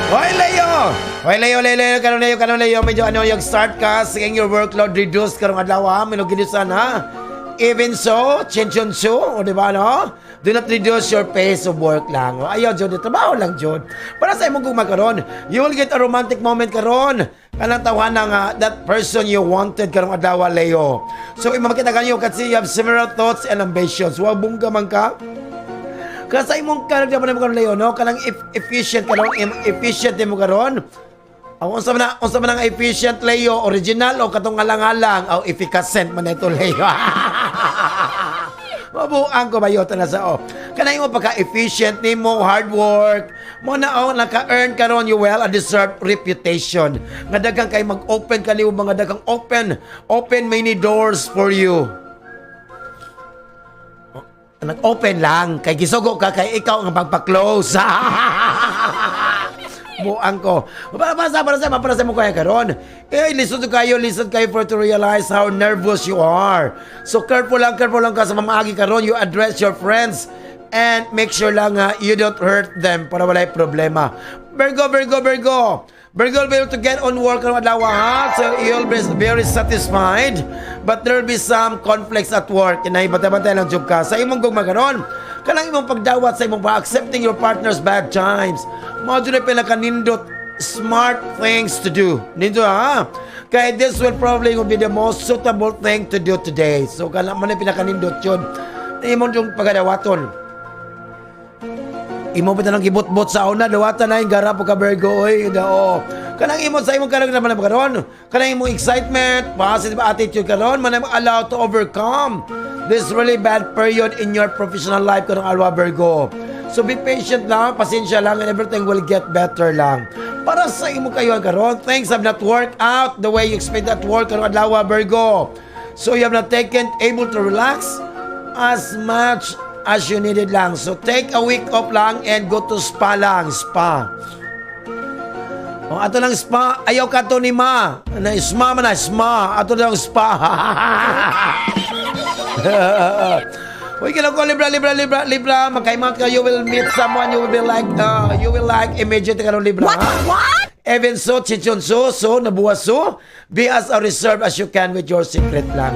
Hoy, Leo! Hoy, Leo, Leo, Leo, karon Leo, karon Leo, medyo ano yung start ka, sige your workload reduce karong adlaw ha, minugidusan ha. Even so, chin so, o di ba no? Do not reduce your pace of work lang. O, ayaw, Jod, trabaho lang, Jod. Para sa imong gugma karon, you will get a romantic moment karon. Kanang tawahan nga that person you wanted karong adlaw, Leo. So, imamakita kanyo kasi you have similar thoughts and ambitions. Wa bungga man ka. Kasi imong karon mo karon Leo, no? Kanang efficient karon, efficient mo karon. Ang unsa man ang efficient, Leo, original o katong alang-alang o efficacent man ito, Leo. Mabuang ko ba na sa oh. Kanang imo pagka efficient nimo, hard work, mo na oh naka-earn karon you well a deserved reputation. Nga daghang kay mag-open kanimo mga daghang open open many doors for you. Nag-open lang kay gisugo ka kay ikaw ang magpa-close. Buang ko. Para sa mo kaya karon. Eh, lisod kayo for to realize how nervous you are. So careful lang ka sa mamaagi karon. You address your friends and make sure lang nga you don't hurt them para walay problema. Virgo, Virgo, Virgo. Virgo will be able to get on work karong adlaw ha. So you'll be very satisfied. But there will be some conflicts at work. Kinay bantay-bantay lang jud ka. Sa imong gugma karon, kanang imong pagdawat sa imong pa accepting your partner's bad times. Mao jud na pinakanindot smart things to do. Nindot ha. Kaya this will probably be the most suitable thing to do today. So kana man na pinakanindot yun. Imong yung pagadawaton. Imo pa nang gibot-bot sa una, dawatan na yung garapo ka Virgo, oy, dao. Kanang imo sa imong karon naman karon. Kanang imong excitement, positive attitude karon, man allow to overcome this really bad period in your professional life karong alwa, Virgo. So be patient lang, pasensya lang, and everything will get better lang. Para sa imo kayo karon, things have not worked out the way you expect at work karong adlaw, Virgo. So you have not taken able to relax as much as you needed lang. So take a week off lang and go to spa lang, spa. O ato lang spa, ayaw ka to ni ma. Na sma man na sma, ato lang spa. Uy, kailan ko Libra, Libra, Libra, Libra, magkaimat ka, you will meet someone you will be like, you will like immediately karon Libra. What? Ha? What? Even so, chichon so, so, nabuwas so, be as a reserved as you can with your secret lang.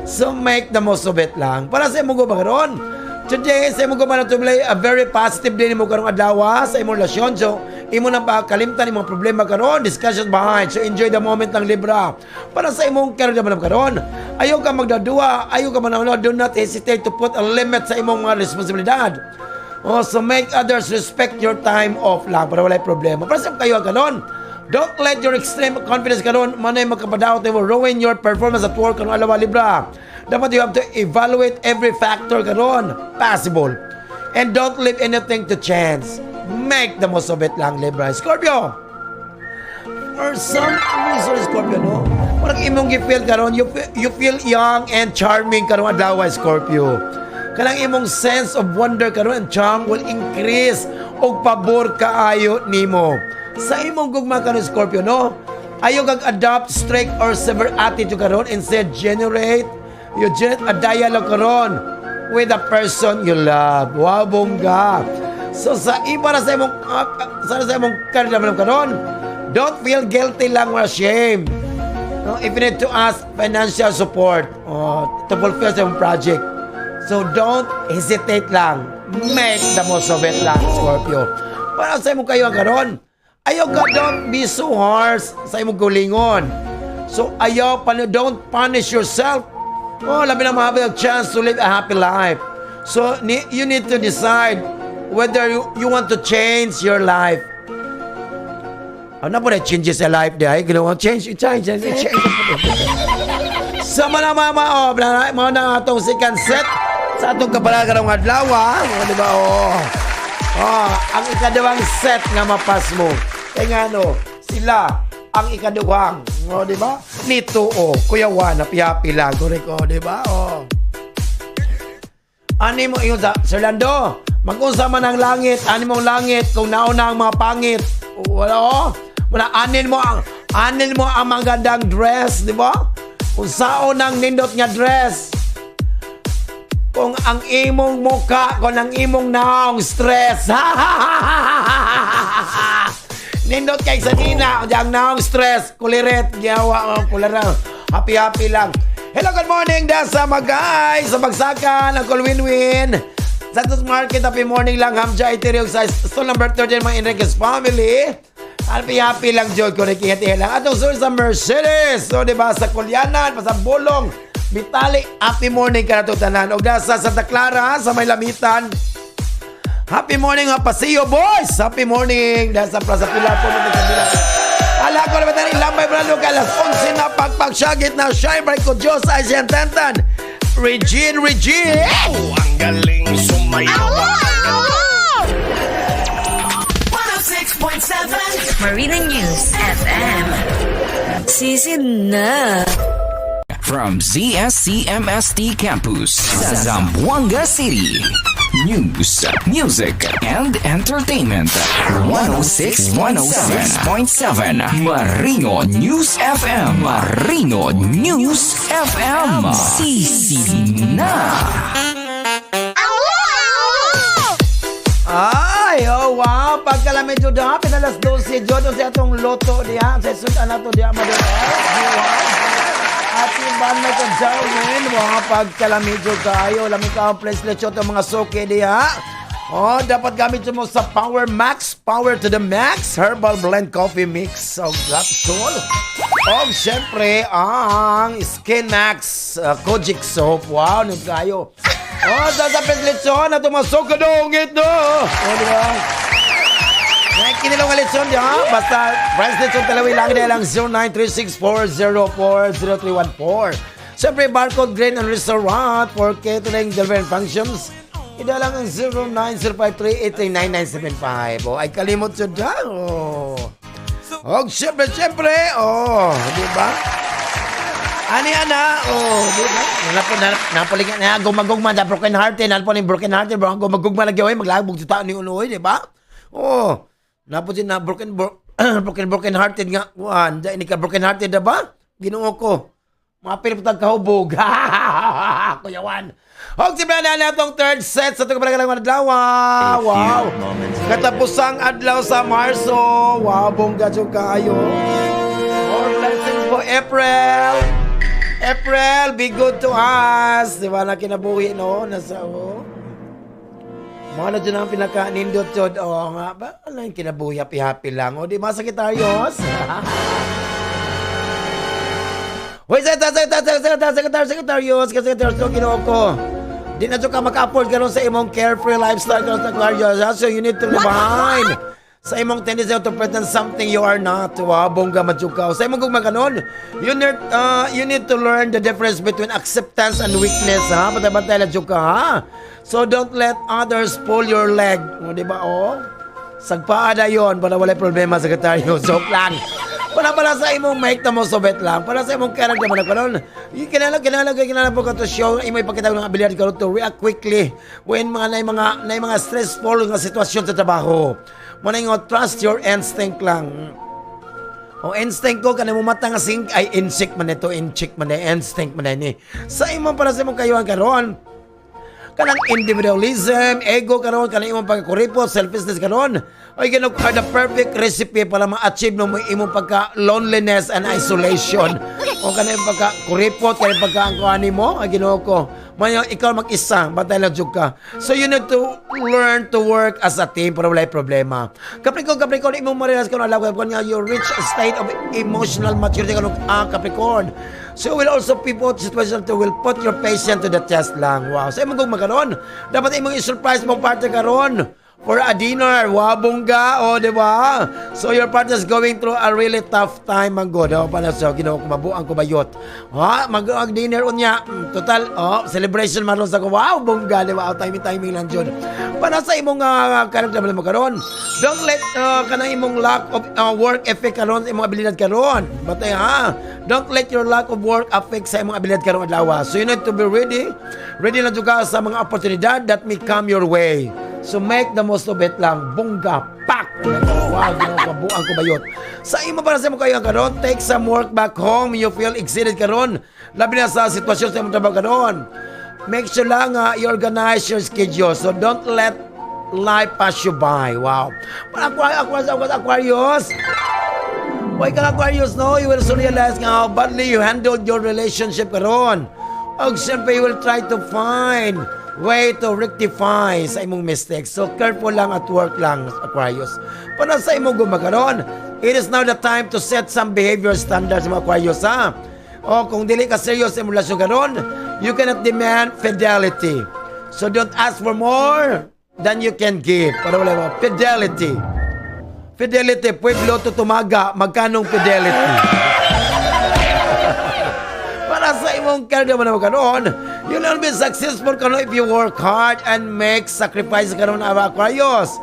So make the most of it lang. Para sa imong gugma karon. Today, sa imong gugma na to play a very positive day nimo karong adlaw sa imong relasyon. So, imo na pa kalimtan imong problema karon, discussion behind. So enjoy the moment ng Libra. Para sa imong karon naman karon, ayaw ka magdadua, ayaw ka manawala, do not hesitate to put a limit sa imong mga responsibilidad. Oh, so make others respect your time off lang para walay problema. Para sa kayo karon, don't let your extreme confidence karon manay makapadaot nimo ruin your performance at work karon adlaw, Libra. Dapat you have to evaluate every factor karon possible. And don't leave anything to chance. Make the most of it lang, Libra. Scorpio! For some reason, Scorpio, no? Parang imong gi-feel karon, you feel young and charming karong adlaw, Scorpio. Kanang imong sense of wonder karon and charm will increase og pabor kaayo nimo. Sa imong gugma karon, Scorpio, no? Ayaw kag adopt strict or severe attitude karon, instead generate a dialogue karon with the person you love. Wow, bongga. So sa iba na sa imong karon karon, don't feel guilty lang or ashamed. No, if you need to ask financial support, oh, to fulfill sa imong project. So don't hesitate lang. Make the most of it lang, Scorpio. Para sa imong kayo karon, ayaw ka, don't be so harsh sa imong kaugalingon. So ayaw pa, don't punish yourself. Oh, labi na mahabi ang chance to live a happy life. So you need to decide whether you want to change your life. Ano po na changes sa life di ay? Ginawa change, change, change, change. Sa mga mama, oh, mao na atong second set sa atong kapalagan ng adlaw, ah. O, di ba, oh. Oh, ang ikaduhang set nga mapas mo. Kaya nga no, sila ang ikaduhang. Oh, di ba? Nito oh, Kuya Juan, happy lang. Correct, oh, di ba? Oh. Ani mo ingon sa Sir Lando, mag-unsa man ang langit, ani mong langit kung nauna ang mga pangit. Wala oh. Wala anin mo ang magandang dress, di ba? Kung saon ang nindot nga dress. Kung ang imong muka, kung ang imong naong stress. Nindot kay sa nina, ang naong stress, kuliret, giyawa, oh, kuliret. Happy happy lang. Hello, good morning da sa Magay, sa Bagsakan, Uncle Winwin. Santos Market, happy morning lang, Hamja Iteriog sa stall number 13, mga Enriquez family. Happy happy lang, Jod, kung nakikihat lang. Atong sur sa Mercedes, so di ba, sa Kulyanan, pa sa Bulong, Vitali, happy morning ka na to tanan. Og sa Santa Clara, sa May Lamitan, happy morning nga Paseo Boys! Happy morning! Dahil sa Plaza Pilar po sa Pilar. Ala ko naman tayo ilambay brando ka alas 11 na pagpagsyagit na shine bright ko Diyos ay siyang tantan. Regine, Regine! Oh, ang galing sumayaw. 106.7 Marina News FM. Sisid na. From ZSCMST Campus, Zamboanga City. News, music, and entertainment. 106.7 Marino News FM. Marino News FM. Sisi na. Ay, oh wow. Pagkalami jud ha, pinalas 12 jud sa atong loto diha sa sudan nato diha madol. Ati ban na ko Darwin, mga pagkalami jud kayo, lami ka ang place lechon ang mga suki diha. Oh, dapat gamit mo sa Power Max, Power to the Max, Herbal Blend Coffee Mix of Capsule. Oh, syempre, ang Skin Max Kojic Soap. Wow, nito kayo. Oh, sa sa lechon na tumasok ka dong ito. Oh, di ba? Nakikinilong nga lechon di ha? Basta, price lechon talawi lang nila lang 0936-404-0314. Siyempre, Barcode Grain and Restaurant for catering, delivery and functions. Ida lang ang 0905-383-9975. Oh, ay kalimot siya dyan. Oh. Oh, siyempre, siyempre. Oh, di ba? Ani ana, oh, di ba? Nalapo na napalingan na gumagugma na broken hearted, nalapo ni broken hearted, bro, gumagugma lagi oy, maglabog sa tao ni unoy, di ba? Oh, napo din na broken broken broken hearted nga. Wan, di ni ka broken hearted na ba? Ginoo ko. Mapil po tag kahubog. Kuya Juan. Og simula na natong third set sa itong palagalang adlaw. Wow. Katapusang adlaw sa Marso. Wow, bongga jud kaayo. More blessings po, April. April, be good to us. Di ba na kinabuhi, no? Nasa, oh. Mga na dyan ang pinaka-nindot yun. Oo nga ba? Ano yung kinabuhi, happy-happy lang. O, di ba, Sagittarius? Hoy, Sagittarius, Sagittarius, Sagittarius, Sagittarius, Ginoo ko. Di na ka maka-afford karon sa imong carefree lifestyle karon sa Sagittarius. So you need to refine sa imong tendency to pretend something you are not. Wow, bongga madjukaw. Sa imong gugma kanon, you need to learn the difference between acceptance and weakness, ha? Bantay-bantay lang ka, ha? So don't let others pull your leg. O, di ba, oh? Sagpaa na yun para walay problema, Sagittarius. Joke lang. Para pala sa imong make the most of it lang. Para sa imong character mo na karon. Yung kinahanglan po ka to show imo ipakita ng abilidad karon to react quickly when mga na mga stressful nga sitwasyon sa trabaho. Mo na nga trust your instinct lang. O instinct ko kanang mo mata nga sink ay insect man ito, insect man eh, instinct man ni. Sa imong para sa imong kayuhan karon, kanang individualism, ego karon, kanang imong pagkakuripot, selfishness karon, ay ganun are the perfect recipe para ma-achieve no mo imong pagka loneliness and isolation. O kanang imong pagka kuripot, kanang pagka ang kuani mo, ay Ginoo ko. Mayo ikaw mag-isa, bantay lang jud ka. So you need to learn to work as a team para walay problema. Capricorn, Capricorn, imong ma-realize karon alam ko nga you reach a state of emotional maturity karon ah, Capricorn. So you will also pivot situation to will put your patient to the test lang. Wow. Sa imong gugma karon, dapat imong i-surprise mong partner karon. For a dinner. Wow, bongga. O, di ba? So, your partner is going through a really tough time, man gud. O, para sa Ginoo ko, mabuang ko bayot. Ha? Mag-dinner unya. Total, oh, celebration man ron sa ko. Wow, bongga, di ba? Oh, timing-timing lang jud. Para sa imong character mo karon. Don't let kanang imong lack of work effect karon sa imong abilidad karon. Batay ha. Don't let your lack of work affect sa imong abilidad karon adlaw. So you need to be ready. Ready na jud ka sa mga oportunidad that may come your way. So make the most of it lang. Bongga, pak! Wow, Ginoo ko, buang ko bayot. Sa imo para sa imo kayo karon, take some work back home. You feel exceeded karon. Labi na sa sitwasyon sa imong trabaho karon. Make sure lang you organize your schedule. So don't let life pass you by. Wow. Aquarius, Aquarius, Aquarius, Aquarius. Why ka Aquarius, no? You will soon realize nga how badly you handled your relationship karon. Og siyempre, you will try to find way to rectify sa imong mistakes. So, careful lang at work lang, Aquarius. Para sa imong gumakaron, it is now the time to set some behavior standards, mga Aquarius, ha? O kung dili ka serious sa imong relasyon karon, you cannot demand fidelity. So, don't ask for more than you can give. Para wala mo, fidelity. Fidelity, Pueblo to Tumaga, magkanong fidelity? Para sa imong career mo karon, you'll only be successful karon if you work hard and make sacrifices karon, Aquarius.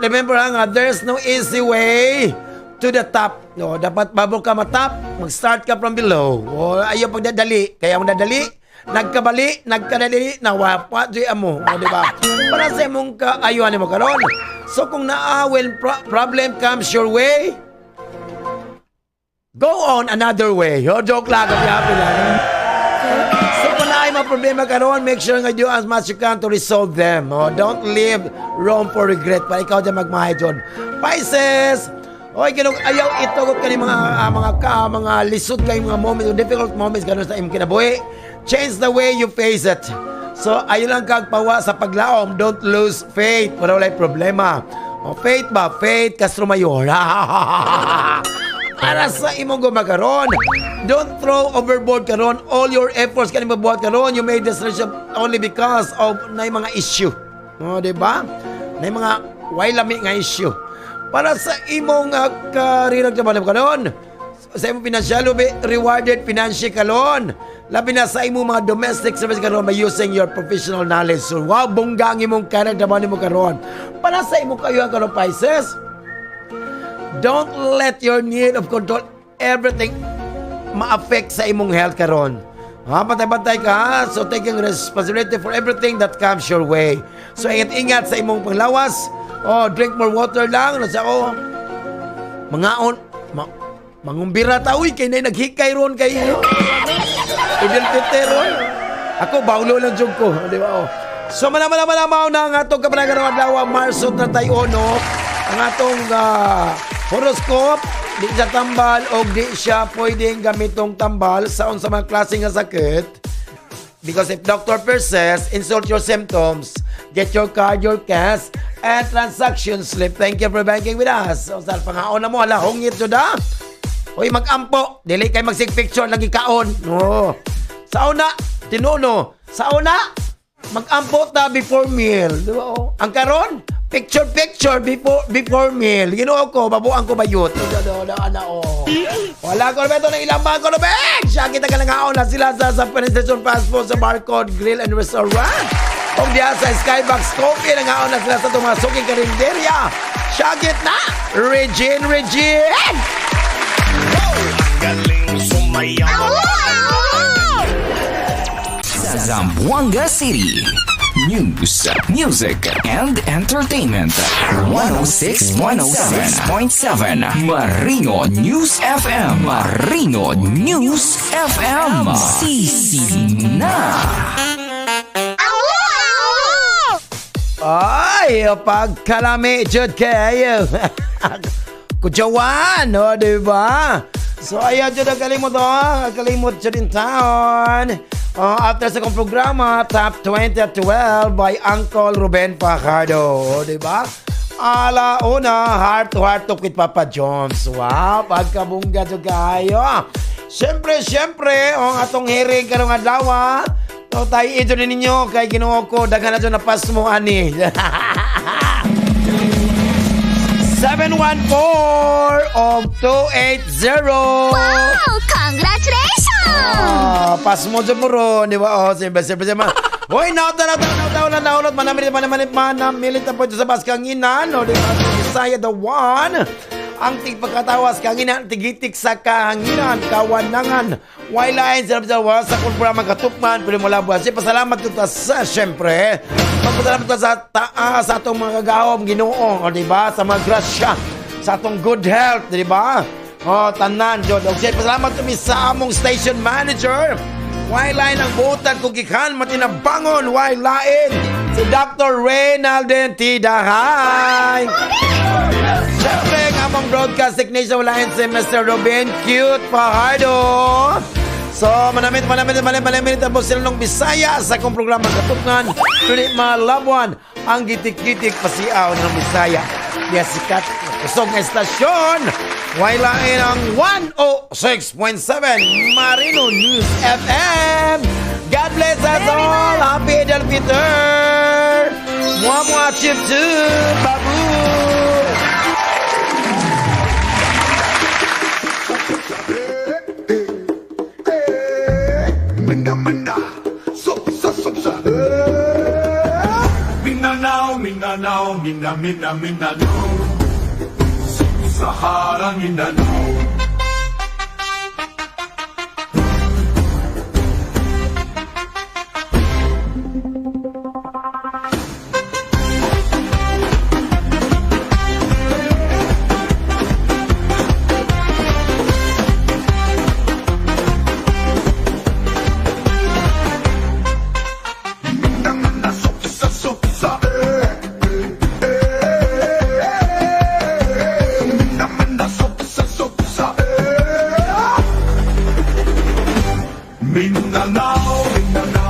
Remember ha, nga, there's no easy way to the top. No, dapat bago ka matap, mag-start ka from below. O, ayaw pagdadali. Kaya mo dadali, nagkabali, nagkadali, nawapa, di amo. O, di ba? Para sa imong kaayuhan mo karon. So kung naa when problem comes your way, go on another way. Oh, joke lang, happy happy lang. So kung naay mga problema karon, make sure nga do as much you can to resolve them. Oh, don't leave room for regret. Para ikaw dyan magmahay dyan. Pisces! Oy, ginoo, ayaw itugot kani mga mga ka mga lisod kay mga moments, difficult moments karon sa imong kinabuhi. Change the way you face it. So ayaw lang kag pawa sa paglaom, don't lose faith. Para walay problema. O, faith ba? Faith Castro Mayor. Para sa imong gumakaron. Don't throw overboard karon all your efforts kani mabuhat karon. You made this relationship only because of na mga issue. O, di ba? Na mga way lami nga issue. Para sa imong karira karon, sa imong financial, be rewarded financially karon. Labi na sa imong mga domestic service karon by using your professional knowledge. So, wow, bongga ang imong career trabaho nimo karon. Para sa imong kayuhan karon, Pisces, don't let your need of control everything ma-affect sa imong health karon. Ha, bantay-bantay ka, ha? So taking responsibility for everything that comes your way. So ingat-ingat sa imong panglawas. Oh, drink more water lang. Nasa oh, mangaon, mangumbira ta uy kay nay naghikay ron kay Idul Fitr ron. Ako bawlo lang jud ko, di ba? Oh. So mana mana mana mao na ang atong kapanagarong adlaw, Marso 31, ang atong horoscope. Di siya tambal o di siya pwedeng gamitong tambal sa unsa mga klase nga sakit. Because if Dr. persists, insult your symptoms, get your card, your cash, and transaction slip. Thank you for banking with us. So, sa pangaon na mo, hala, hungit jud ha. Uy, mag-ampo. Dili kay magsig picture lagi kaon. No. Sa una, tinuno. Sa una, mag-ampo ta before meal. Di ba? Oh? Ang karon, picture picture before before meal. Ginoo ko, babuang ko bayot. Do do ana oh. Wala ko na ito ng ilang bago na beg. Siya kita ka lang na sila sa Penetration Fast Food sa Barcode Grill and Restaurant. Kung diya sa Skybox Coffee, nangaon na sila sa itong mga suking karinderya. Syagit na! Regine, Regine! Galing sumayaw. Sa Zamboanga City. News, music, and entertainment. 106.7 Marino News FM. Marino News FM. Sisi na. Ay, pagkalami, jud kayo. Kudyawan, no, di ba? So, ayan, jud ang kalimot, oh. Ang kalimot, jud in town. Oh, after sa kong programa, Top 20 at 12 by Uncle Ruben Fajardo. Oh, di ba? Ala una, heart to heart talk with Papa Jones. Wow, pagkabungga jud kayo. Siyempre, siyempre, oh, ang atong hearing karong adlaw, ah. So, tayo ito ninyo kay Ginoo ko daghan na dyan na pas mo ani. 214 o 280. Wow! Congratulations! Ah, pas mo dyan mo ron, di ba? Oh, siyempre, siyempre, siyempre. Hoy, nauta, nauta, nauta, nauta, naulot, manamilit, manamilit, manamilit, ang pwede sa baskanginan, no, di ba? Bisaya, the one. Ang tigpagkatawas, kanginan, tigitik sa kahanginan, kawanangan, why lain, sila sa sa programa katukman, pero mula buwan. Siyempre, pasalamat ko ta sa, siyempre, magpasalamat ta sa taas, sa atong mga kagahom, ginoo, o, di ba? Sa mga grasya, sa atong good health, di ba? Oh, tanan, jud. Og siyempre, pasalamat kami sa among station manager. Why lain ang butan kung gikan matinabangon, why lain si Dr. Reynalden T. Dahay. Siyempre, ang among broadcast technician wala si Mr. Ruben Cute Fajardo. So, manamit, manamit, manamit, manamit ang sila ng Bisaya sa akong programa Katukngan, Tuli Malabuan, ang gitik-gitik pasiaw ng Bisaya. Diya sikat, kusog nga estasyon, way lain ang 106.7 Marino News FM. God bless us all. Happy Eid al-Fitr. Mua mua chip chip. Babu. Minda minda, so so so so. Mindanao, Mindanao, Minda Minda Mindanao, Sahara Mindanao. Minda minda, so so so so. Minda minda, so so so so. Mindanao, Mindanao.